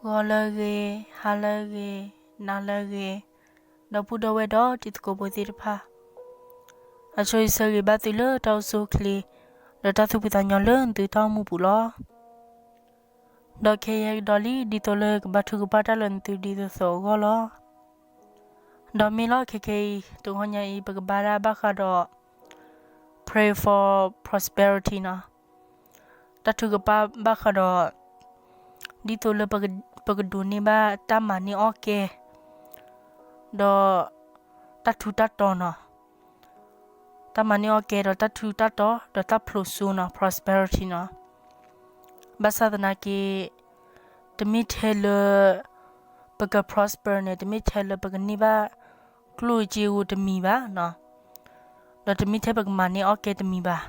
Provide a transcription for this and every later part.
ဂီၤလၢအဂ့ၤ, ဟါလၢအဂ့ၤ, နၤလၢအဂ့ၤ, ဒီပုၢ်ဒီဝဲၢ်ဒီးတံၤသကိးဖိသ့ၣ်တဖၣ်, အဆိယဆၢဂ့ၤဘၣ်သုလၢတၢ်အိၣ်ဆူၣ်အိၣ်ချ့ ဒီးတၢ်သူၣ်ဖှံသးညီလၢသုတၢ်အိၣ်မူပူၤလီၤ. ဒီးခဲအံၤယဲကဒီးလံ ဒ်သိးလၢကဘါထုကဖၣ်တၢ်လၢသုဒ်သိးသိးအဂီၢ်လီၤ. ဒီးမ့ၢ်လီၤခဲခဲအံၤ တဂီၤညါအံၤ ပကဘါတၢ်ဘၣ်ဃးဒီး pray for prosperity နီၤ, တၢ်ထုကဖၣ်ဘၣ်ဃးဒီး ဒ်သိးလၢပကဒိးန့ၢ်ဘၣ်တၢ်မၤန့ၢ်အီၣ်ကဲ ဒီးတၢ်ထူးတၢ်တီၤနီၤ, တၢ်မၤန့ၢ်အီၣ်ကဲဒီးတၢ်ထူးတၢ်တီၤ ဒီးတၢ်ဖျိးစိနီၤ, prosperity နီၤ. ဘၣ်ဆၣ်သနာ်က့ တမ့ၢ်ထဲလၢ ပက prosper န့ၣ် တမ့ၢ်ထဲလၢပကန့ၢ်ဘၣ် ကျိၣ်စ့ဧိၤတမံၤဘၣ်နီၤ, ဒီးတမ့ၢ်ထဲပကမၤန့ၢ်အီၣ်ကဲတမံၤဘၣ်,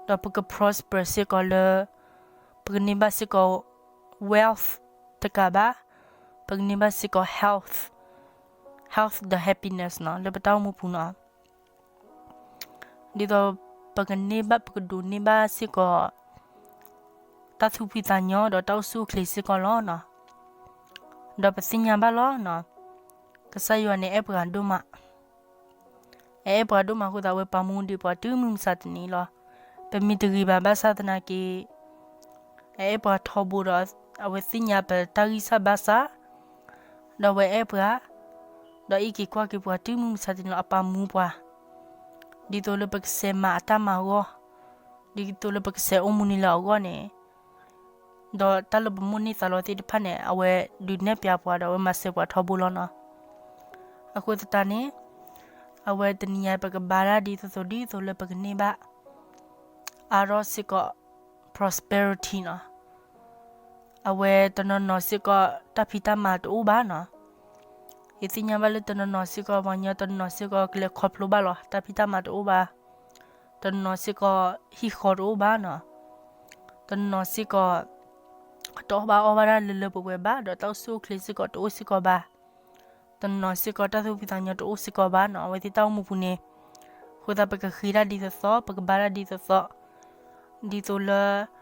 ဒီးပက prosper စ့ၢ်ကီးလၢ ပကန့ၢ်ဘၣ်စ့ၢ်ကီး wealth တကးဘၣ်, ပကန့ၢ်ဘၣ်စ့ၢ်ကီး health, health ဒီး happiness နီၤ လၢပတၢ်အိၣ်မူပူၤနီၤ. ဒ်သိးပကန့ၢ်ဘၣ် ပကဒိးန့ၢ်ဘၣ်စ့ၢ်ကီး တၢ်သူၣ်ဖှံသးညီဒီးတၢ်အိၣ်ဆူၣ်အိၣ်ချ့စ့ၢ်ကီးလီၤနီၤ. ဒီးပသ့ၣ်ညါဘၣ်လီၤနီၤ, ကစၢ်ယွၤန့ၣ် အဲၣ်ပှၤဒိၣ်မး, အအဲၣ်ပှၤဒိၣ်မးအဃိသတး အဝဲပာ်မူဒံးပှၤတုၤမုၢ်မဆါတနံၤလီၤ. ပမ့ၢ်တဂ့ၤဘၣ် ဘၣ်ဆၣ်သနာ်က့ အအဲၣ်ပှၤထီဘိဒီး အဝဲသ့ၣ်ညါပတၢ်ဂံၢ်စၢ်ဘါစၢ်, ဒီးအဝဲအဲၣ်ပှၤ, ဒီးအံးက့ၤကွၢ်က့ၤပှၤတုၤမုၢ်မဆါတနံၤလီၤ. အပာ်မူပှၤ ဒ်သိးလၢပကဆဲးမၤအတၢ်မၤအဂီၢ်, ဒ်သိးလၢပကဆဲးအိၣ်မူန့ၢ်လၢအဂီၢ်န့ၣ်, ဒီးတၢ်လၢပမိၣ်န့ၢ်သးလီသ့ၣ်တဖၣ်န့ၣ် အဝဲဒုးနဲၣ်ပျးပှၤဒီးအဝဲမၤစၢၤပှၤထီဘိလီၤနီၤ. အဃိသတးန့ၣ် အဝဲတနံၤညါပကဘါတၢ်ဒ်သိးသိးဒ်သိးလၢပကန့ၢ်ဘၣ် အါထီၣ်စ့ၢ်ကီး prosperity နီၤ. အဝဲတနီၤနီၤစ့ၢ်ကီး တၢ်ဖံးတၢ်မၤတအိၣ်ဘၣ်နီၤ. ယသ့ၣ်ညါဘၣ်လၢတနီၤနီၤစ့ၢ်ကီး ပှၤကညီတနီၤနီၤစ့ၢ်ကီး ကလဲၤခီဖျိဘၣ်လီၤ တၢ်ဖံးတၢ်မၤတအိၣ်ဘၣ်, တနီၤနီၤစ့ၢ်ကီး ဟံၣ်ဃီတအိၣ်ဘၣ်နီၤ. တနီၤနီၤစ့ၢ်ကီး တအီၣ်ဘၣ်အီဘၣ်တၢ်လၢလၢပှဲၤပှဲၤဘၣ် ဒီးတၢ်အိၣ်ဆူၣ်အိၣ်ချ့စ့ၢ်ကီးတအိၣ်စ့ၢ်ကီးဘၣ်. တနီၤနီၤစ့ၢ်ကီး တၢ်သူၣ်ဖှံသးညီတအိၣ်စ့ၢ်ကီးဘၣ်နီၤ အဝဲသ့ၣ်တၢ်အိၣ်မူပူၤန့ၣ်. အဃိသတး ပကဃ့တၢ်ဒ်သိးသိး ပကဘါတၢ်ဒ်သိးသိး, ဒ်သိးလၢ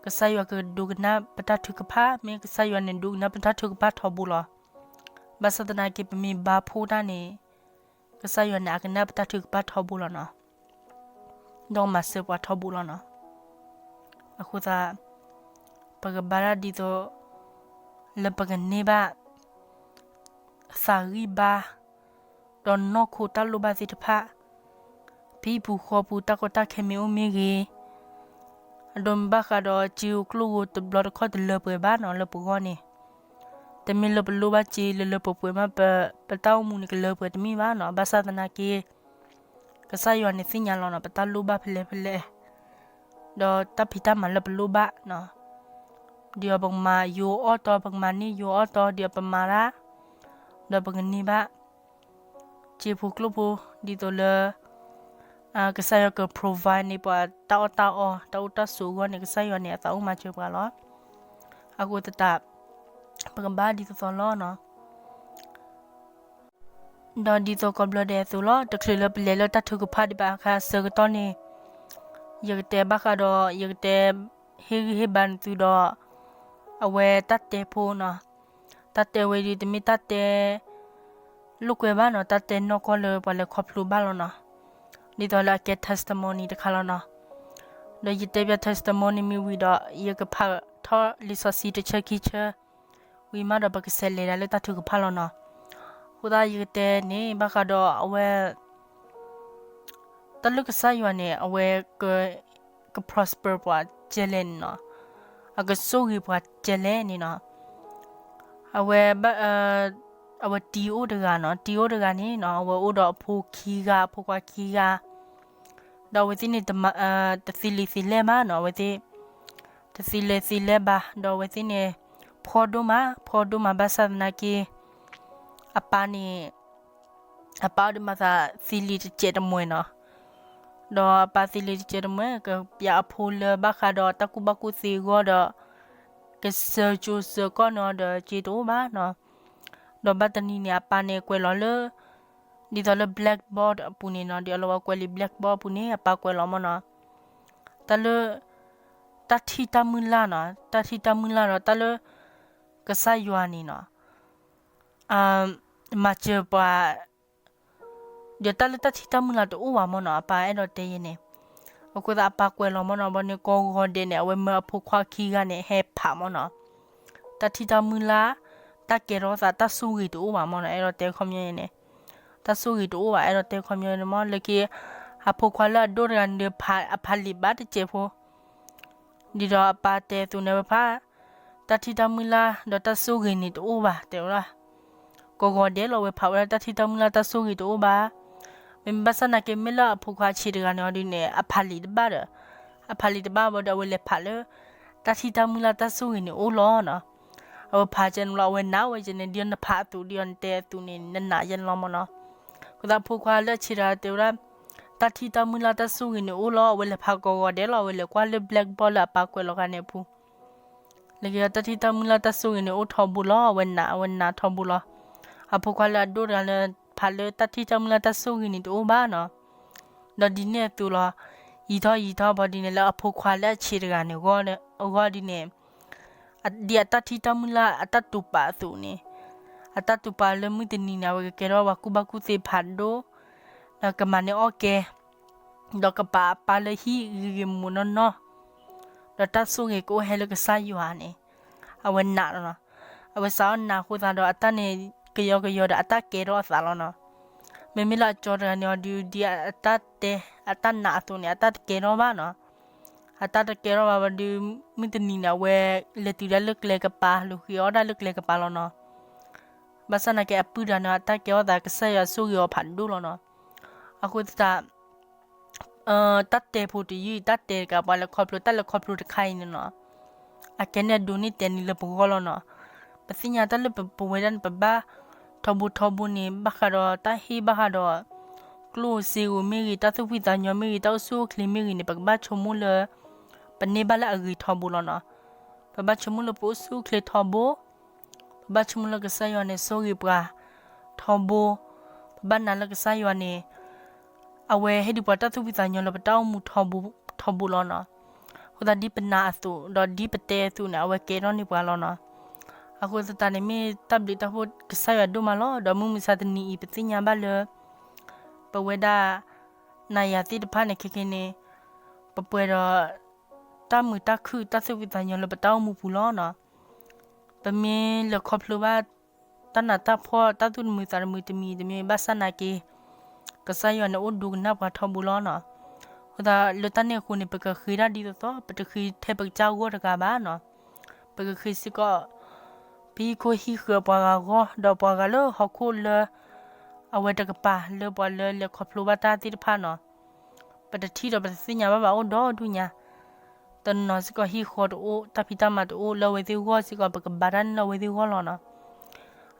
ကစၢ်ယွၤကဒိကနၣ်ပတၢ်ထုကဖၣ်, မ့ၢ်ကစၢ်ယွၤန့ၣ် ဒိကနၣ်ပတၢ်ထုကဖၣ်ထီဘိလီၤ. ဘၣ်ဆၣ်သနာ်က့ ပမ့ၢ်ဘါဖှိၣ်တၢ်န့ၣ် ကစၢ်ယွၤန့ၣ် အကနၣ်ပတၢ်ထုကဖၣ်ထီဘိလီၤနီၤ, ဒီးမၤစၢၤပှၤထီဘိလီၤနီၤ. အဃိသတး ပကဘါတၢ်ဒ်သိး လၢပကန့ၢ်ဘၣ် သးဂံၢ်ဘါ ဒီးနီၢ်ခိတၢ်လိၣ်ဘၣ်သ့ၣ်တဖၣ်, ဖံပူၤဃီပူၤ တၢ်ကီတၢ်ခဲမ့ၢ်အိၣ်မ့ၢ်ဂ့ၤ, အဒိမ့ၢ်ဘၣ်ဃးဒီးစ့ဧိၤကျိၣ်ဧိၤတဘျီတခီၣ်တလၢပှဲၤဘၣ်နီၤ လၢပဂီၢ်န့ၣ်, တမ့ၢ်လၢပလိၣ်ဘၣ်စ့လၢလၢပှဲၤပှဲၤမး ပတၢ်အိၣ်မူန့ၣ်ကလၢပှဲၤတမ့ၢ်ဘၣ်နီၤ. ဘၣ်ဆၣ်သနာ်က့ ကစၢ်ယွၤန့ၣ်သ့ၣ်ညါလီၤနီၤ ပတၢ်လိၣ်ဘၣ်ဖဲလဲၣ်ဖဲလဲၣ်, ဒီးတၢ်ဖံးတၢ်မၤလၢပလိၣ်ဘၣ်နီၤ, ဒ်အီၤပကမၤယိၤအီၣ်တီ ပကမၤန့ၢ်ယိၤအီၣ်တီ ဒ်အီၤပမၤတၢ်, ဒီးပကန့ၢ်ဘၣ် စ့ဖိကျိၣ်ဖိ ဒ်သိးလၢ ကစၢ်ယွၤက provide န့ၢ်ပှၤတၢ်အီၣ်တၢ်အီ တၢ်အိၣ်တၢ်ဆိးအဂီၢ်န့ၣ် ကစၢ်ယွၤန့ၣ် အသးအိၣ်မၤစၢၤပှၤလီၤ. အဃိသတး ပကဘါဒ်သိးသိးလီၤနီၤ. ဒီးဒ်သိးကိးဘျီဒဲးအသိးလီၤ, တချုးလၢပလဲၤလၢတၢ်ထုကဖၣ်ဒံးဘၣ်အခါအဆၢကတီၢ်န့ၣ်, ယကတဲဘၣ်ဃးဒီး ယကတဲဟ့ၣ်ဂံၢ်ဟ့ၣ်ဘါနသုဒီး အဝဲတၢ်တဲဖိနီၤ, တၢ်တဲဝဲဒ် တမ့ၢ်တၢ်တဲ လိာ်ကွဲဘၣ်နီၤ, တၢ်တဲနီၢ်ကီၢ်လၢပှၤလဲၤခီဖျိဘၣ်လီၤနီၤ, ဒ်သိးလၢအကဲ testimony တခါလီၤနီၤ. ဒီးယတဲပၠး testimony မ့ၢ်ဝံၤဒီး ယကဖးထီၣ်လံာ်စီဆှံတဆၢခံဆၢ ဝံၤမးဒီးပကဆဲးလဲၤဒၣ်လၢတၢ်ထုကဖၣ်လီၤနီၤ. အဃိသတးယကတဲန့ၣ် ဘၣ်ဃးဒီးအဝဲ တၢ်လၢကစၢ်ယွၤန့ၣ် အဝဲက က prosper ပှၤကဲလဲၣ်န့ၣ်နီၤ, အကဆိၣ်ဂ့ၤပှၤကဲလဲၣ်န့ၣ်နီၤ. အဝဲ အဝဲတံၤအိၣ်တဂၤနီၤ, တံၤအိၣ်တဂၤန့ၣ်နီၤ အဝဲအိၣ်ဒီးအဖိခံဂၤ, အဖိခွါခံဂၤ, ဒီးအဝဲသ့ၣ်န့ၣ် တသ့လံာ်သ့လဲၢ်ဘၣ်နီၤ, အဝဲသ့ၣ် တသ့လံာ်သ့လဲၢ်ဘၣ်, ဒီးအဝဲသ့ၣ်န့ၣ် ဖှီၣ်ဒိၣ်မး, ဖှီၣ်ဒိၣ်မးဘၣ်ဆၣ်သနာ်က့ အပၢ်န့ၣ် အပၢ်အိၣ်ဒံးမးသးသ့လံာ်တစဲးတမှဲၤနီၤ, ဒီးအပၢ်သ့လံာ်တစဲးတမှဲၤ ကပျးအဖိလၢဘၣ်ဃးဒီးတၢ်ကူၣ်ဘၣ်ကူၣ်သ့အဂီၢ်ဒီး ကစၢၤကၠိစၢၤကီၢ်န့ၣ်ဒီးစ့တအိၣ်ဘၣ်နီၤ. ဒီးဘၣ်တနံၤန့ၣ် အပၢ်န့ၣ်ကွဲးလီၤလၢ ဒ်သိးလၢ blackboard အပူၤန့ၣ်နီၤ, ဒ်အလီၤဝဲကွဲးလံာ် blackboard အပူၤန့ၣ် အပၢ်ကွဲးလီၤမးနီၤ. တၢ်လၢ တၢ်ထံၣ်တၢ်မုၢ်လၢ်နီၤ, တၢ်ထံၣ်တၢ်မုၢ်လၢ်ဒီး တၢ်လၢ ကစၢ်ယွၤန့ၣ်နီၤ, မၤစၢၤပှၤ ဒီးတၢ်လၢတၢ်ထံၣ်တၢ်မုၢ်လၢ်တအိၣ်ဘၣ်မ့ၢ်နီၤ, အပၢ်အဲၣ်ဒိးတဲယဲန့ၣ်. အဃိသတးအပၢ်ကွဲးလီၤမ့ၢ်နီၤ, ဘီန့ၣ်ကိးဂီၤဒဲးန့ၣ် အဝဲမၢအဖိခွါခံဂၤန့ၣ် ဟဲဖးမ့ၢ်နီၤ, တၢ်ထံၣ်တၢ်မုၢ်လၢ်, တၢ်ကဲထီၣ်သး တၢ်ဆိၣ်ဂ့ၤတအိၣ်ဘၣ်မ့ၢ်နီၤ, အဲၣ်ဒိးတဲခီပညီယဲန့ၣ်, တၢ်ဆိၣ်ဂ့ၤတအိၣ်ဘၣ် အဲၣ်ဒိးတဲခီပညီယဲန့ၣ်မ့ၢ် လၢခံ အဖိခွါလၢအဒိၣ်တဂၤန့ၣ်ဒီး အဖးလံာ်ဘၣ်တစဲးဖိ ဒ်ဒီးအပၢ်တဲအသိးန့ၣ် အဝဲဖး တၢ်ထံၣ်တၢ်မုၢ်လၢ် ဒီးတၢ်ဆိၣ်ဂ့ၤန့ၣ်တအိၣ်ဘၣ် တဲဝဲဒၣ်. ကိးဂီၤဒဲးလီၤ အဝဲဖးဝဲဒၣ်တၢ်ထံၣ်တၢ်မုၢ်လၢ် တၢ်ဆိၣ်ဂ့ၤတအိၣ်ဘၣ်. မ့မ့ၢ်ဘၣ်ဆၣ်သနာ်က့ မ့ၢ်လၢအဖိခွါဆံးတဂၤန့ၣ်အီၤဒုးန့ၣ် အဖးလံာ်တဘၣ်ဒီး အဖးလံာ်တဘၣ်ဘၣ်ဒီး အဝဲလဲၤဖးလၢ တၢ်ထံၣ်တၢ်မုၢ်လၢ် တၢ်ဆိၣ်ဂ့ၤန့ၣ်အိၣ်လီၤနီၤ. အဝဲဖးကဲန့ၣ်လီၤ အဝဲနာ်ဝဲကဲန့ၣ် ဒ်နဖးအသိး ဒ်နတဲအသိးန့ၣ် နနာ်ကဲန့ၣ်လီၤမ့ၢ်နီၤ. အဃိသတးအဖိခွါလၢအဆံးတဂၤတဲဝဲဒၣ် တၢ်ထံၣ်တၢ်မုၢ်လၢ် တၢ်ဆိၣ်ဂ့ၤန့ၣ်အိၣ်လီၤ. အဝဲလဲၤဖးကိးဂီၤဒဲးလီၤ အဝဲလဲၤကွၢ်လၢ blackboard လၢအပၢ်ကွဲးလီၤဂၤန့ၣ်အပူၤ လၢက့ၤတၢ်ထံၣ်တၢ်မုၢ်လၢ် တၢ်ဆိၣ်ဂ့ၤန့ၣ် အိၣ်ထီဘိလီၤ. အဝဲနာ် အဝဲနာ်ထီဘိလီၤ. အဖိခွါလၢအဒိၣ်တဂၤလၢ ဖးလၢတၢ်ထံၣ်တၢ်မုၢ်လၢ် တၢ်ဆိၣ်ဂ့ၤန့ၣ် တအိၣ်ဘၣ်နီၤ. ဒီးဒ်န့ၣ်အသိးလီၤ. ယံာ်ထီၣ်ယံာ်ထီၣ်ဘီဒ်န့ၣ် လၢအဖိခွါလၢအဆံးတဂၤန့ၣ် အဂီၢ်ဒ်န့ၣ် ဒ်အတၢ်ထံၣ်တၢ်မုၢ်လၢ် အတၢ်တိာ်ပာ်အသိးန့ၣ် အတၢ်တိာ်ပာ်လၢမုၢ်တနံၤန့ၣ် အဝဲကကဲထီၣ်ပှၤကူၣ်ဘၣ်ကူၣ်သ့ဖးဒိၣ် ဒီးကမၤန့ၢ်အီၣ်ကဲ ဒီးကပာ်အပၢ်လၢဟံၣ်ဂ့ၤဂ့ၤမူးမူးနီၢ်နီၢ် ဒီးတၢ်ဆိၣ်ဂ့ၤကအိၣ်ဟဲလၢကစၢ်ယွၤန့ၣ် အဝဲနာ်လီၤနီၤ. အဝဲစးထီၣ်နာ်အဃိသတးဒီး အတၢ်န့ၣ် ကယီကယီဒီး အတၢ်ကဲထီၣ်အသးလီၤနီၤ. မ့မ့ၢ်လၢအကၠီတဂၤန့ၣ်အီၤဒုး ဒ်အတၢ်တဲ အတၢ်နာ်အသိးန့ၣ် အတၢ်တကဲထီၣ်ဘၣ်နီၤ. အတၢ်တကဲထီၣ်ဘၣ်ဘၣ်ဒီး မုၢ်တနံၤန့ၣ် အဝဲလဲၤတုၤဒၣ်လၢကျဲကပၤ လူၤဃ့အီၣ်ဒၣ်လၢကျဲကပၤလီၤနီၤ. ဘၣ်ဆၣ်သနာ်က့ အပုၢ်တဂၤန့ၣ် အတၢ်ကဲထီၣ်သး ကစၢ်ယွၤဆိၣ်ဂ့ၤအီၤဖးဒိၣ်လီၤနီၤ. အဃိသတး တၢ်တဲဖိတယုၢ်အံၤ တၢ်တဲတကး ပှၤလဲၤခီဖျိ တၢ်လဲၤခီဖျိတခါအံၤန့ၣ်နီၤ, အကဲန့ၣ်အဒိးန့ၢ်တဲန့ၣ်လၢပဂီၢ်လီၤနီၤ. ပသ့ၣ်ညါတၢ်လၢပဝဲဒၣ်န့ၣ် ပဘၣ်ထီဘိထီဘိန့ၣ် ဘၣ်ဃးဒီးတၢ်ဟ့ၣ် ဘၣ်ဃးဒီး ကျိၣ်ဧိၤစ့ဧိၤမ့ၢ်ဂ့ၤ, တၢ်သူၣ်ဖှံသးညီမ့ၢ်ဂ့ၤ, တၢ်အိၣ်ဆူၣ်အိၣ်ချ့မ့ၢ်ဂ့ၤန့ၣ် ပကဘၣ်ဆိကမိၣ်လၢ ပန့ၢ်ဘၣ်လၢအဂ့ၤထီဘိလီၤနီၤ. ပဘၣ်ဆိကမိၣ်လၢပအိၣ်ဆူၣ်အိၣ်ချ့ထီဘိ ပဘၣ်ဆိကမိၣ်လၢကစၢ်ယွၤန့ၣ် ဆိၣ်ဂ့ၤပှၤထီဘိ, ပဘၣ်နာ်လၢကစၢ်ယွၤန့ၣ် အဝဲဟ့ၣ်ဒုးပှၤတၢ်သူၣ်ဖှံသးညီလၢပတၢ်အိၣ်မူထီဘိလီၤနီၤ. အဃိသတးဒ်ပနာ်အသိး ဒီးဒ်ပတဲအသိးန့ၣ် အဝဲကဲထီၣ်န့ၢ်ပှၤလီၤနီၤ. အဃိသတးန့ၣ်မ့ၢ်တၢ်ဘျုးတၢ်ဖှိၣ်ကစၢ်ယွၤဒိၣ်မးလီၤ. ဒီးမုၢ်မဆါတနံၤအံၤ ပသ့ၣ်ညါဘၣ်လၢ ပဝဲဒၣ် နၤယၤသ့ၣ်တဖၣ်န့ၣ် ခဲကနံၣ်န့ၣ် ပပှဲၤဒီး တၢ်မုာ်တၢ်ခုၣ်တၢ်သူၣ်ဖှံသးညီလၢပတၢ်အိၣ်မူပူၤလီၤနီၤ. ပမ့ၢ်လဲၤခီဖျိဘၣ် တၢ်နးတၢ်ဖှီၣ် တၢ်သူၣ်တမုာ်သးတမုာ်တမံၤတမံၤ ဘၣ်ဆၣ်သနာ်က့ ကစၢ်ယွၤန့ၣ်အိၣ်ဒိကနၣ်ပှၤထီဘိလီၤနီၤ. အဃိသတးလၢတၢ်န့ၣ်အဃိန့ၣ် ပကဃ့တၢ်ဒ်သိးသိး ပတဃ့ထဲပကစၢ်ဂီၢ်တဂၤဘၣ်နီၤ. ပကဃ့စ့ၢ်ကီး ပဟံၣ်ခိၣ်ဟံၣ်ဃၢၤပှၤဂၤအဂီၢ် ဒီးပှၤဂၤလၢဟီၣ်ခိၣ်လၢ အဝဲတကပၤလၢပှၤလၢလဲၤခီဖျိဘၣ်တၢ်သ့ၣ်တဖၣ်နီၤ. ပတထံၣ်ဒီးပတသ့ၣ်ညါဘၣ်ဘၣ်အိၣ်ဒီဒူၣ်ညါ, တနီၤစ့ၢ်ကီးဟံၣ်ဃီတအိၣ် တၢ်ဖံးတၢ်မၤတအိၣ်လၢအဝဲသ့ၣ်ဂီၢ်စ့ၢ်ကီး ပကဘါတၢ်န့ၣ်လၢအဝဲသ့ၣ်ဂီၢ်လီၤနီၤ.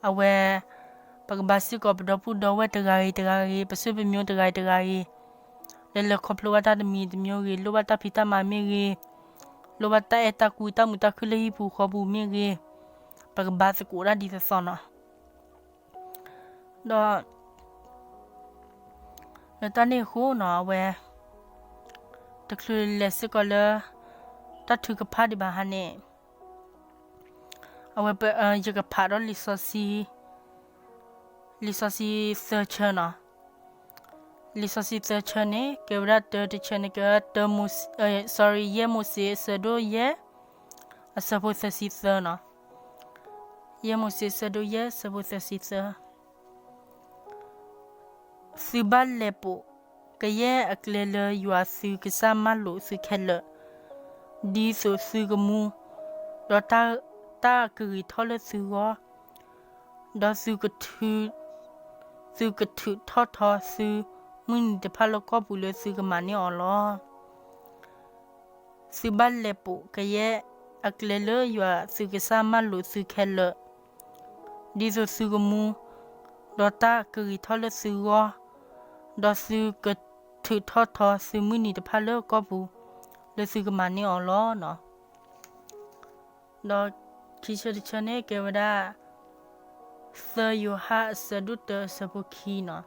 အဝဲ ပကဘါစ့ၢ်ကီးပဒီပုၢ်ဒီဝဲၢ်တဂၤဂ့ၤတဂၤဂ့ၤ ပဆွေပမျိုးတဂၤဂ့ၤတဂၤဂ့ၤ လၢလဲၤခီဖျိဘၣ်တၢ်တမံၤတမျိုးဂ့ၤ လိၣ်ဘၣ်တၢ်ဖံးတၢ်မၤမ့ၢ်ဂ့ၤ လိၣ်ဘၣ်တၢ်အဲၣ်တၢ်ကွံတၢ်မုာ်တၢ်ခုၣ်လၢဟံၣ်ပူၤဃီပူၤမ့ၢ်ဂ့ၤ ပကဘါသကိးတၢ်ဒ်သိးသိးနီၤ. ဒီး လၢတၢ်န့ၣ်အဃိနီၤ အဝဲ တချုးလဲၤစ့ၢ်ကီးလၢ တၢ်ထုကဖၣ်ဒံးဘၣ်ဟါန့ၣ် အဝဲ ယကဖးဒီးလံာ်စီဆှံ လံာ်စီဆှံသၢဆၢနီၤ. လံာ်စီဆှံသၢဆၢန့ၣ် ကဲဝဲဒၣ်တၢတဆၢန့ၣ် ကဲဝဲဒၣ် sorry ယဲၢ်မိၤၡ့အဆၢဒိၣ်ယဲၢ် အဆၢဖိသၢဆံသၢနီၤ. ယဲၢ်မိၤၡ့အဆၢဒိၣ်ယဲၢ် အဆၢဖိသၢဆံသၢ သုဘၣ်လဲၤပိာ်ကယဲၢ်အကျဲလၢယွၤသုကစၢ်မၢလိာ်သုခဲလၢာ်, ဒ်သိးသုကမူ, ဒီးတၢ်ကဂ့ၤထီၣ်လၢသုဂီၢ်, ဒီး သုကထုးထီၣ်ထီသုမုၢ်နံၤတဖၣ်လၢကီၢ်ပူၤလၢသုကမၤန့ၢ်အီၤလီၤ. သုဘၣ်လဲၤပိာ်ကယဲၢ်အကျဲလၢယွၤသုကစၢ်မၢလိာ်သုခဲလၢာ်, ဒ်သိးသုကမူ, ဒီးတၢ်ကဂ့ၤထီၣ်လၢသုဂီၢ်, ဒီးသုကထုးထီၣ်ထီသုမုၢ်နံၤတဖၣ်လၢကီၢ်ပူၤ လၢသုကမၤန့ၢ်အီၤလီၤနီၤ. ဒီးခံဆၢတဆၢန့ၣ် ကဲဝဲဒၣ် သၢယိၤဟၣ်အဆၢဒိၣ်တၢအဆၢဖိခံနီၤ.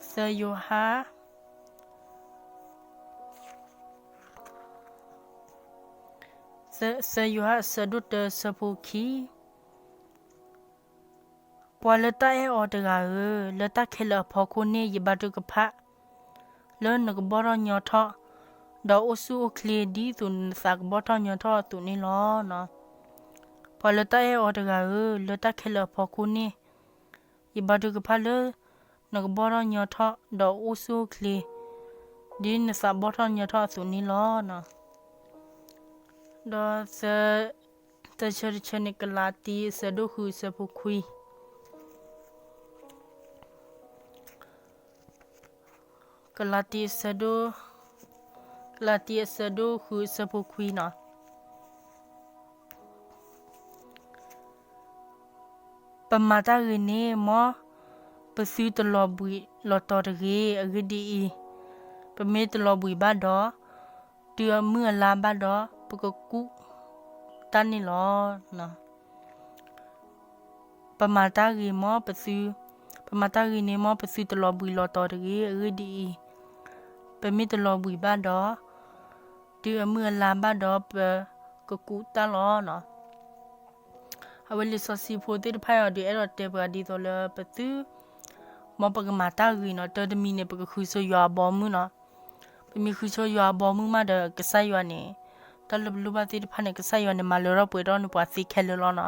သၢယိၤဟၣ် သၢယိၤဟၣ်အဆၢဒိၣ်တၢအဆၢဖိခံ, ပှၤလၢတၢ်အဲၣ်အီၤတဂၤဧၢ, လၢတၢ်ခဲလၢာ်အဖီခိၣ်န့ၣ် ယဘါထုကဖၣ် လၢနကဘီၣ်ထီၣ်ညီထီၣ်, ဒီးအိၣ်ဆူၣ်အိၣ်ချ့ ဒ်သိးနသးကဘီၣ်ထီၣ်ညီထီၣ်အသိးန့ၣ်လီၤ. ပှၤလၢတၢ်အဲၣ်အီၤတဂၤဧၢ, လၢတၢ်ခဲလၢာ်အဖီခိၣ်န့ၣ် ယဘါထုကဖၣ်လၢ နကဘီၣ်ထီၣ်ညီထီၣ် ဒီးအိၣ်ဆူၣ်အိၣ်ချ့ ဒ်နသးဘီၣ်ထီၣ်ညီထီၣ်အသိးန့ၣ်လီၤ. ဒီးသၢဆၢတဆၢန့ၣ် ကလၤတံ အဆၢဒိၣ်ဃု အဆၢဖိခွံ, ကလၤတံ ကလၤတံ အဆၢဒိၣ်ဃု အဆၢဖိခွံနီၤ. ပမၤတၢ်ဂ့ၤန့ၣ် မ်ပသုတလီၤဘှံးလီၤတီၤတဂ့ၤ. အဂ့ၢ်ဒ်အံၤ, ပမ့ၢ်တလီၤဘှံးဘၣ်ဒီး, တုၤအမုၢ်အလါဘၣ်ဒီး ပကကူးတၢ်န့ၣ်လီၤ. ပမၤတၢ်ဂ့ၤ, ပမၤတၢ်ဂ့ၤန့ၣ် မ်ပသုတလီၤဘှံးလီၤတီၤတဂ့ၤ. အဂ့ၢ်ဒ်အံၤ, ပမ့ၢ်တလီၤဘှံးဘၣ်ဒီး, တုၤအမုၢ်အလါဘၣ်ဒီး ပကကူးတၢ်လီၤ. အဝဲလံာ်စီဆှံဖိသ့ၣ်တဖၣ်အံၤဒီး အဲၣ်ဒိးတဲပှၤဒ်သိးလၢပသု, မ်ပကမၤတၢ်ဂ့ၤနီၤ, တၢ်တမံၤန့ၣ် ပကဃုဆိယွၤအဘီအမုၢ်နီၤ. ပမ့ၢ်ဃုဆိယွၤအဘီအမုၢ်မးဒီး ကစၢ်ယွၤန့ၣ်, တၢ်လၢပလိၣ်ဘၣ်သ့ၣ်တဖၣ်န့ၣ် ကစၢ်ယွၤန့ၣ် မၤလၢထီၣ်ပှဲၤထီၣ်န့ၢ်ပှၤသ့ခဲလၢာ်လီၤနီ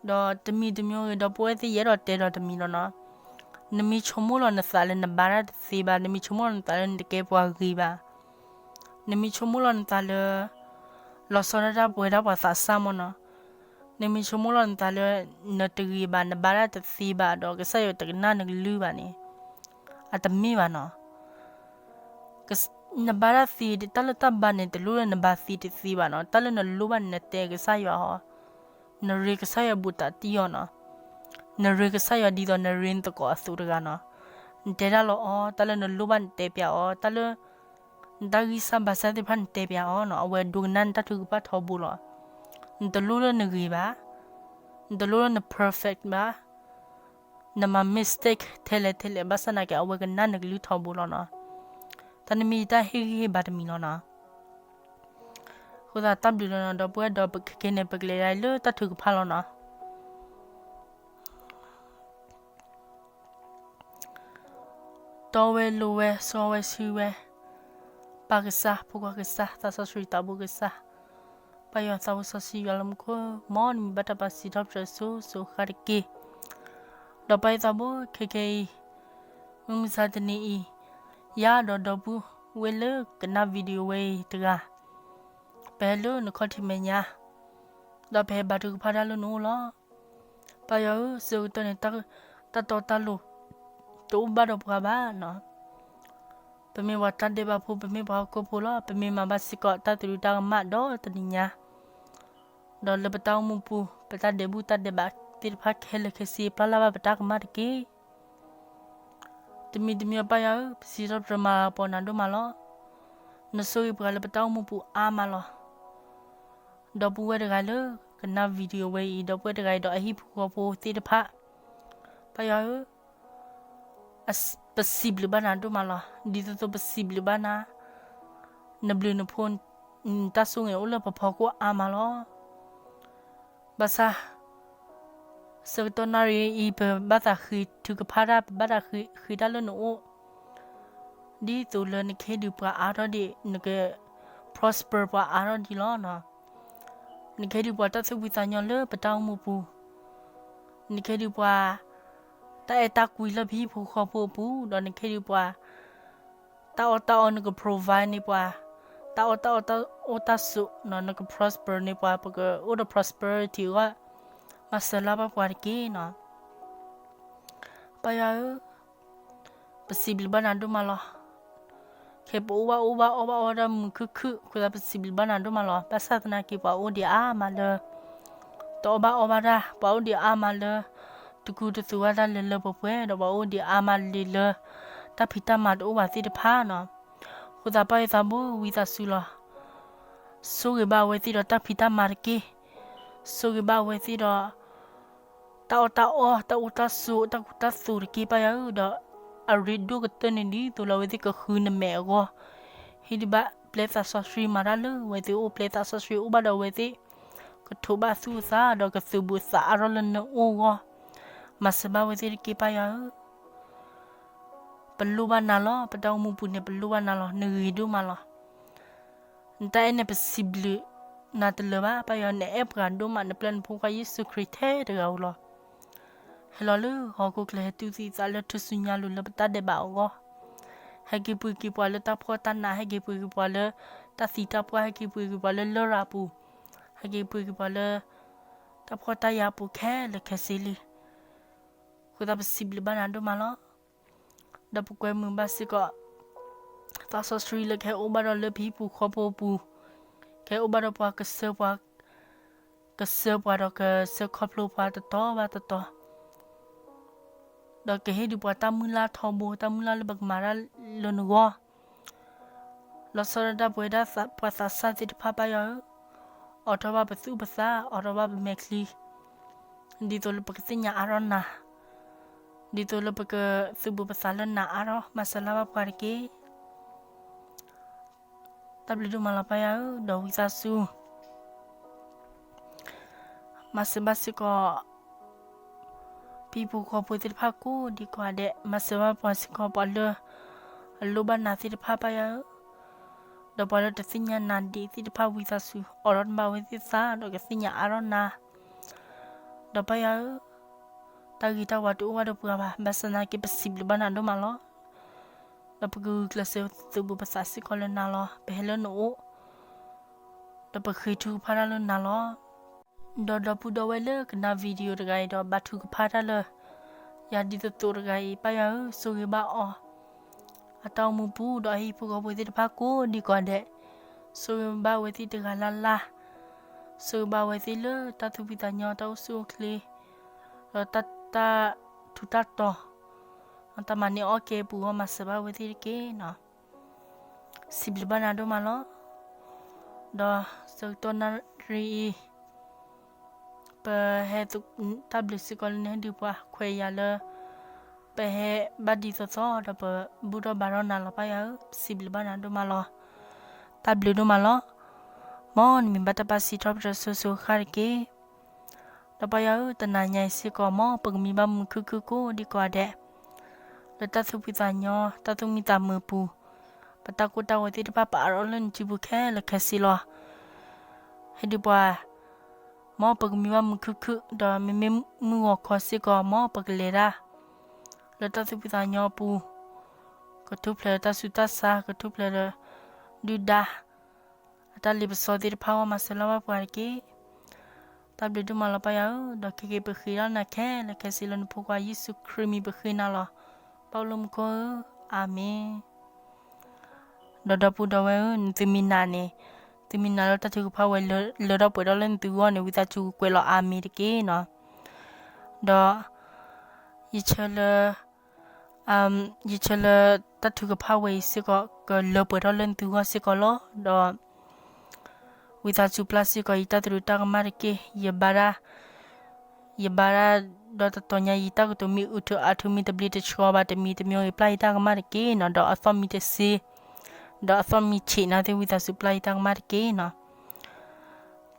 ၤ. ဒီးတမံၤတမံၤဂ့ၤ ဒီပုၢ်ဝဲၢ်သ့ၣ် ယအဲၣ်ဒိးတဲဒီးတမံၤလီၤနီၤ. နမ့ၢ်ဆိကမိၣ်လီၤနသးလၢနဘါတၢ်တသ့ဘၣ်, နမ့ၢ်ဆိကမိၣ်လီၤနသးလၢနတကဲပှၤဂ့ၤဘၣ်, နမ့ၢ်ဆိကမိၣ်လီၤနသးလၢ လီၤဆီဒၣ်တၢ်ပှဲၤဒၣ်ပှၤသးစၢ်မၢ်နီၤ. နမ့ၢ်ဆိကမိၣ်လီၤနသးလၢ နတဂ့ၤဘၣ်, နဘါတၢ်တသ့ဘၣ်ဒီး ကစၢ်ယွၤတကနၣ်နကလုၢ်ဘၣ်န့ၣ်, အတမ့ၢ်ဘၣ်နီၤ. နဘါတၢ်သ့, တၢ်လၢတၢ်ဘါန့ၣ် တလိၣ်လၢနဘါသ့တသ့ဘၣ်နီၤ. တၢ်လၢနလိၣ်ဘၣ်န့ၣ် နတဲကစၢ်ယွၤအီၤ, နရ့ကစၢ်ယွၤဘူးတၢ်တံၢ်အီၤနီၤ. နရ့ကစၢ်ယွၤဒ်သိးနရ့နသကိးအသိးတဂၤနီၤ. နတဲတၢ်လီၤအီၤ, တၢ်လၢနလိၣ်ဘၣ်နတဲပျးအီၤ, တၢ်လၢ နတၢ်ဂံၢ်စၢ်ဘါစၢ်သ့ၣ်တဖၣ်နတဲပျးအီၤနီၤ, အဝဲဒိကနၣ်နတၢ်ထုကဖၣ်ထီဘိလီၤ. နတလိၣ်လၢနဂ့ၤဘၣ်, နတလိၣ်လၢန perfect ဘၣ်, နမၤ mistake ထဲလဲၣ်ထဲလဲၣ် ဘၣ်ဆၣ်သနာ်က့ အဝဲကနၣ်နကလုၢ်ထီဘိလီၤနီၤ. တၢ်န့ၣ်မ့ၢ်ယတၢ်ဟ့ၣ်ဂံၢ်ဟ့ၣ်ဘါတမံၤလီၤနီၤ. အဃိသတးတၢ်ဘျုးလီၤနီၤ, ဒီပုၢ်ဝဲၢ်ဒီးပခဲကနံၣ်န့ၣ် ပကလဲၤဒၣ်လၢတၢ်ထုကဖၣ်လီၤနီၤ. တီဝဲလိၤဝဲ စီဝဲဆှံဝဲ, ပၢ်ကစၢ်, ဖိခွါကစၢ်, သးစီဆှံသးဘိကစၢ်, ပၢ်ယွၤသးစီဆှံယွၤလၢမူခိၣ်, မ်နမံၤဘၣ်တၢ်ပာ်စံးထီၣ်ပတြၢၤစိၤစိၤဃၣ်ဃၣ်တက့ၢ်. ဒီးပၢ်ယွၤသးဘိခဲခဲအံၤ, မုၢ်မဆါတနံၤအံၤ, ယၤဒီးဒီပုၢ်ဝဲၢ်လၢကနၣ် video ဝဲအံၤတဂၤ, ပဟဲလၢနခီၣ်ထံးမဲာ်ညါ, ဒီးပဟဲဘါထုကဖၣ်တၢ်လၢနအိၣ်လီၤ. ပၢ်ယွၤဧၢ, ဆၢကတီၢ်န့ၣ် တၢ်တီတၢ်လိၤ တအိၣ်ဘၣ်ဒီးပှၤဘၣ်နီၤ. ပမ့ၢ်ပှၤတၢ်ဒဲးဘးဖိ, ပမ့ၢ်ပှၤဟီၣ်ခိၣ်ဖိလီၤ. ပမ့ၢ်မၤဘၣ်စ့ၢ်ကီးတၢ်သရူးတၢ်ကမၣ်ဒီးတနံၤညါ, ဒီးလၢပတၢ်အိၣ်မူပူၤ, ပတၢ်ဒဲးဘူးတၢ်ဒဲးဘးသ့ၣ်တဖၣ်ခဲလၢာ်ခဲဆ့ ပျၢ်လၢ်ဘၣ်ပတၢ်ကမၣ်တက့ၢ်. တမံၤတမံၤပၢ်ယွၤဧၢ, ပစံးထီၣ်ပတြၢၤမၤလၤကပီၤနၤဒိၣ်မးလီၤ. နဆိၣ်ဂ့ၤပှၤလၢပတၢ်အိၣ်မူပူၤအါမးလီၤ. ဒီပုၢ်ဝဲၢ်တဂၤလၢကနၣ် video ဝဲအံၤ, ဒီပုၢ်ဝဲၢ်တဂၤအံၤဒီးအဟံၣ်ဖိဃီဖိသ့ၣ်တဖၣ်, ပၢ်ယွၤဧၢ, ပစံးဘျုးဘၣ်နၤဒိၣ်မးလီၤ. ဒ်သိးသိးပစံးဘျုးဘၣ်နၤ, နဘျုးနဖှိၣ်, နတၢ်ဆိၣ်ဂ့ၤအိၣ်လၢပဖီခိၣ်အါမးလီၤ. ဘၣ်ဆၣ် ဆၢကတီၢ်နၣ်ရံၣ်အံၤ ပဘၣ်သးဃ့ထုကဖၣ်တၢ်, ပဘၣ်သးဃ့တၢ်လၢနအိၣ်, ဒ်သိးလၢနကဟ့ၣ်ဒုးပှၤအါထီၣ်ဒံး, နက prosper ပှၤအါထီၣ်ဒံးလီၤ. နကဟ့ၣ်ဒုးပှၤတၢ်သူၣ်ဖှံသးညီလၢပတၢ်အိၣ်မူပူၤ, နကဟ့ၣ်ဒုးပှၤ တၢ်အဲၣ်တၢ်ကွံလၢပဟံၣ်ဖိဃီဖိအပူၤ, ဒီးနကဟ့ၣ်ဒုးပှၤ တၢ်အီၣ်တၢ်အီ နက provide န့ၢ်ပှၤ, တၢ်အီၣ်တၢ်အီ တၢ်အိၣ်တၢ်ဆိး, နက prosper န့ၢ်ပှၤ, ပကအိၣ်ဒီး prosperity အဂီၢ်, မၤစၢၤလၢ်ဘၣ်ပှၤတက့ၢ်နီၤ. ပၢ်ယွၤဧၢ, ပစံးဘျုးဘၣ်နၤဒိၣ်မးလီၤ. ခဲအံၤပအိၣ်ဘၣ်အီဘၣ်အီဘၣ်အီဒၣ်မုာ်ခုၣ်ခုၣ်အဃိသတး ပစံးဘျုးဘၣ်နၤဒိၣ်မးလီၤ. ဘၣ်ဆၣ်သနာ်က့ ပှၤအိၣ်ဒံးအါမးလၢ တအီၣ်ဘၣ်အီဘၣ်တၢ်, ပှၤအိၣ်ဒံးအါမးလၢ တကူတသိးဘၣ်တၢ်လၢလၢပှဲၤပှဲၤ, ဒီးပှၤအိၣ်ဒံးအါမးလၢ တၢ်ဖံးတၢ်မၤတအိၣ်ဘၣ်သ့ၣ်တဖၣ်နီၤ. အဃိသတး ပၢ်ယွၤသးဘိဝံသးစူၤလီၤ. ဆိၣ်ဂ့ၤဘၣ်အဝဲသ့ၣ်ဒီးတၢ်ဖံးတၢ်မၤတက့ၢ်. ဆိၣ်ဂ့ၤဘၣ်အဝဲသ့ၣ်ဒီး တၢ်အီၣ်တၢ်အီ, တၢ်အိၣ်တၢ်ဆိး, တၢ်ကူတၢ်သိးတက့ၢ် ပၢ်ယွၤဧၢ, ဒီးအရ့ဒိၣ်ကတၢၢ်န့ၣ် ဒ်သိးလၢအဝဲသ့ၣ်ကဃုနမဲာ်အဂီၢ်, ဟ့ၣ်ဒုးဘၣ် ပျဲသးစီဆှံမၤတၢ်လၢအဝဲသ့ၣ်အအိၣ်, ပျဲသးစီဆှံအိၣ်ဘၣ်ဒီးအဝဲသ့ၣ်, ကထိးဘၣ်သူၣ်အသးဒီးကသုးဘူးအသးအါထီၣ်လၢနအိၣ်အဂီၢ်, မၤစၢၤဘၣ်အဝဲသ့ၣ်တက့ၢ် ပၢ်ယွၤဧၢ. ပလိၣ်ဘၣ်နၤလီၤ, ပတၢ်အိၣ်မူပူၤန့ၣ် ပလိၣ်ဘၣ်နၤလီၤ, နဂ့ၤဒိၣ်မးလီၤ. နတၢ်အဲၣ်န့ၣ် ပစံးဘျုးနၤတလၢာ်ဘၣ် ပၢ်ယွၤ, နအဲၣ်ပှၤဒိၣ်မး, နပျဲနဖိခွါယ့ၣ်ၡူးခရံာ်ထဲတဂၤဧိၤလီၤ. ဟဲလီၤလၢဟီၣ်ခိၣ်ချၢ ဟဲတူၢ်သံသးလၢထူၣ်စုညါလိၤလၢပတၢ်ဒဲးဘးအဂီၢ်, ဟဲက့ၤပှ့ၤက့ၤပှၤလၢတၢ်ဖှီၣ်တၢ်နး, ဟဲက့ၤပှ့ၤက့ၤပှၤလၢတၢ်သံတၢ်ပှၢ်, ဟဲက့ၤပှ့ၤက့ၤပှၤလၢလရာ်အပူၤ, ဟဲက့ၤပှ့ၤက့ၤပှၤလၢတၢ်ဖှီၣ်တၢ်ယာ်အပူၤခဲလၢာ်ခဲဆ့လံ. အဃိသတးပစံးဘျုးဘၣ်နၤဒိၣ်မးလီၤ. ဒီးပကွဲမုာ်ဘၣ်စ့ၢ်ကီး သးစီဆှံလၢကဟဲအိၣ်ဘၣ်ဒီးလၢပဟံၣ်ပူၤဃီပူၤအပူၤ, ကဟဲအိၣ်ဘၣ်ဒီးပှၤကစၢၢ်ပှၤ, ကစၢၢ်ပှၤဒီးကစၢၢ်ခီဖျိပှၤတတီၤဘၣ်တတီၤ, ဒီးကဟ့ၣ်ဒုးပှၤတၢ်မုၢ်လၢ်ထီဘိ, တၢ်မုၢ်လၢ်လၢပကမၤတၢ်လၢနဂီၢ်, လီၤဆီဒၣ်တၢ်ပဝဲဒၣ်ပှၤသးစၢ်သ့ၣ်တဖၣ် ပၢ်ယွၤဧၢ, အိးထီၣ်ဘၣ်ပသူၣ်ပသး, အိးထီၣ်ဘၣ်ပမဲာ်ချံ, ဒ်သိးလၢပကသ့ၣ်ညါအါထီၣ်နၤ, ဒ်သိးလၢပကသုးဘူးပသးလၢနၤအါထီၣ်, မၤစၢၤလၢ်ဘၣ်ပှၤတက့ၢ်. တၢ်ဘျုးဒိၣ်မးလီၤ ပၢ်ယွၤဧၢ, ဒီးဝံသးစူၤ မၤစၢၤဘၣ်စ့ၢ်ကီး ပဟံၣ်ဖိဃီဖိသ့ၣ်တဖၣ်ကိးဒံကိးဂၤဒဲး, မၤစၢၤဘၣ်ပှၤစ့ၢ်ကီး ပှၤလၢအလိၣ်ဘၣ်နၤသ့ၣ်တဖၣ် ပၢ်ယွၤဧၢ, ဒီးပှၤလၢတသ့ၣ်ညါနၤဒံးသ့ၣ်တဖၣ် ဝံသးစူၤ အိးထီၣ်ဘၣ်အဝဲသ့ၣ်သး ဒီးကသ့ၣ်ညါအါထီၣ်နၤ, ဒီးပၢ်ယွၤဧၢ, တၢ်ဂ့ၤတၢ်ဝါတအိၣ်ဘၣ်ဒီးပှၤဘၣ်, ဘၣ်ဆၣ်သနာ်က့ ပစံးဘျုးဘၣ်နၤဒိၣ်မးလီၤ. ဒီးပကဂုာ်ကျဲးစၢးသုးဘူးပသးစ့ၢ်ကီးလၢနၤလီၤ. ပဟဲလၢနအိၣ် ဒီးပဃ့ထုကဖၣ်တၢ်လၢနၤလီၤ. ဒီးဒီပုၢ်ဒီဝဲၢ်လၢကနၣ် video တဂၤအံၤ ဒီးဘါထုကဖၣ်တၢ်လၢယၤဒ်သိးသိးတဂၤအံၤ, ပၢ်ယွၤဧၢ, ဆိၣ်ဂ့ၤဘၣ်အီၤ, အတၢ်အိၣ်မူပူၤ, ဒီးအဟံၣ်ဖိဃီဖိသ့ၣ်တဖၣ်ကိးဒံကိးဂၤဒဲး, ဆိၣ်ဂ့ၤဘၣ်အဝဲသ့ၣ်တဂၤလၢ်လၢ်, ဆိၣ်ဂ့ၤဘၣ်အဝဲသ့ၣ်လၢတၢ်သူၣ်ဖှံသးညီ, တၢ်အိၣ်ဆူၣ်အိၣ်ချ့, ဒီးတၢ် တၢ်ထူးတၢ်တီၤ, တၢ်မၤန့ၢ်အီၣ်ကဲအပူၤအဂီၢ်, မၤစၢၤဘၣ်အဝဲသ့ၣ်တက့ၢ်နီၤ. စံးဘျုးဘၣ်နၤဒိၣ်မးလီၤ. ဒီးဆၢကတီၢ်နၣ်ရံၣ်အံၤ ပဟဲ တၢ်ဘျုးစ့ၢ်ကီးလၢနဟ့ၣ်ဒုးပှၤခွဲးယာ်လၢ ပဟဲဘၣ်ဒ်သိးသိး ဒီးပဘူၣ်ထီၣ်ဘါထီၣ်နၤလီၤ ပၢ်ယွၤဧၢ, ပစံးဘျုးဘၣ်နၤဒိၣ်မးလီၤ. တၢ်ဘျုးဒိၣ်မးလီၤ. မ်နမံၤဘၣ်တၢ်ပာ်စံးထီၣ်ပတြၢၤစိၤစိၤဃၣ်ဃၣ်တက့ၢ်. ဒီးပၢ်ယွၤဧၢ, တနၤညါအံၤစ့ၢ်ကီး မ်ပကမံဘၣ်မုာ်ခုၣ်ခုၣ်ကိးဒံကိးဂၤဒဲး လၢတၢ်သူၣ်ဖှံသးညီ တၢ်သူၣ်မံသးမုာ်အပူၤ, ပတၢ်ကိၢ်တၢ်ဂီၤသ့ၣ်တဖၣ် ပအးထီၣ်လၢနစုပူၤခဲလၢာ်ခဲဆ့လီၤ. ဟ့ၣ်ဒုးပှၤ, မ်ပကမံဘၣ်မုာ်ခုၣ်ခုၣ်, ဒီးမ့မ့ၢ်မုၢ်ဂီၤခီစ့ၢ်ကီး မ်ပကလဲၤတၢ် လၢတၢ်သူၣ်ဖှံသးညီအပူၤ, ကထူၣ်ဖျဲးဒီးတၢ်ဆူးတၢ်ဆါ, ကထူၣ်ဖျဲးဒီးဒုၣ်ဒါ အတၢ်လ့ပစီသ့ၣ်တဖၣ်အဂီၢ်, မၤစၢၤလၢ်ဘၣ်ပှၤတက့ၢ်. တၢ်ဘျုးဒိၣ်မးလီၤ ပၢ်ယွၤဧၢ, ဒီးခဲက့ၤပဃ့ထီၣ်နၤခဲလၢာ်ခဲဆ့ လၢနဖိခွါယ့ၣ်ၡူးခရံာ်မံၤ ပဃ့နၤလီၤ. ပၢ်အိၣ်လၢမူခိၣ်ဧၢ, အၤမ့ၣ်. ဒီးဒီပုၢ်ဒီဝဲၢ်ဧၢ, နသုမ့ၢ်နာ်န့ၣ်, သုမ့ၢ်နာ်လၢတၢ်ထုကဖၣ်ဝဲ လၢထီၣ်ပှဲၤထီၣ်လၢနသုဂီၢ်န့ၣ်, ဝံသးစူၤကွဲးလီၤအၤမ့ၣ်တက့ၢ်နီၤ. ဒီး ယဆၢလၢ ယဆၢလၢတၢ်ထုကဖၣ်ဝဲအံၤစ့ၢ်ကီး ကလၢပှဲၤထီၣ်လၢနသုဂီၢ်စ့ၢ်ကီးလီၤ. ဒီး ဝံသးစူၤပျၢ်စ့ၢ်ကီး ယတၢ်သရူးတၢ်ကမၣ်တက့ၢ်. ယဘါဒၣ်, ယဘါဒၣ်ဒီးတတီၤညါ ယတၢ်ကတိၤမ့ၢ်အူထုးအါထုး မ့ၢ်တဘျ့တဆှီဘၣ် တမံၤတမံၤဂ့ၤ ပျၢ်ယတၢ်ကမၣ်တက့ၢ်နီၤ. ဒီးအသီၣ်မ့ၢ်တစ့, ဒီးအသီၣ်မ့ၢ်ဆံးနၤသ့ၣ် ဝံသးစူၤပျၢ်ယတၢ်ကမၣ်တက့ၢ်နီၤ.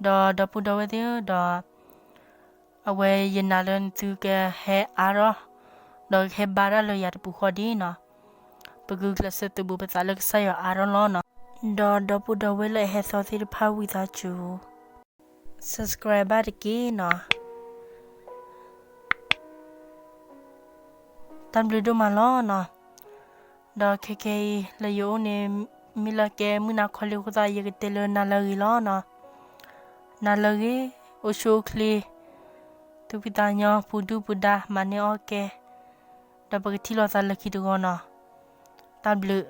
ဒီးဒီပုၢ်ဒီဝဲၢ်သ့ၣ်ဧၢ, ဒီး အဝဲယနာ်လၢနသုကဟဲအါထီၣ်, ဒီးကဟဲဘါတၢ်လၢယၤတပူၤဃီဒ်နီၤ. ပဂုာ်ကျဲးစၢးသုးဘူးပသးလၢကစၢ်ယွၤအါထီၣ်လီၤနီၤ. ဒီးဒီပုၢ်ဒီဝဲၢ်လၢအဟဲသီသ့ၣ်တဖၣ် ဝံသးစူၤ subscribe ဘၣ်တက့ၢ်နီၤ. တၢ်ဘျုးဒိၣ်မးလီၤနီၤ. ဒီးခဲခဲအံၤလၢယအိၣ်န့ၣ် မ့ၢ်လၢကဲမုၢ်နၤခီလံအဃိသတး ယကတဲလၢနၤလၢအဂ့ၤလီၤနီၤ. နၤလၢအဂ့ၤ, အိၣ်ဆူၣ်အိၣ်ချ့, သူၣ်ဖှံသးညီ, ပူၤဒုၣ်ပူၤဒါ, မၤန့ၢ်အီၣ်ကဲ, ဒီးပကထံၣ်လိာ်သးလၢခံတဂီၤနီၤ. တၢ်ဘျုး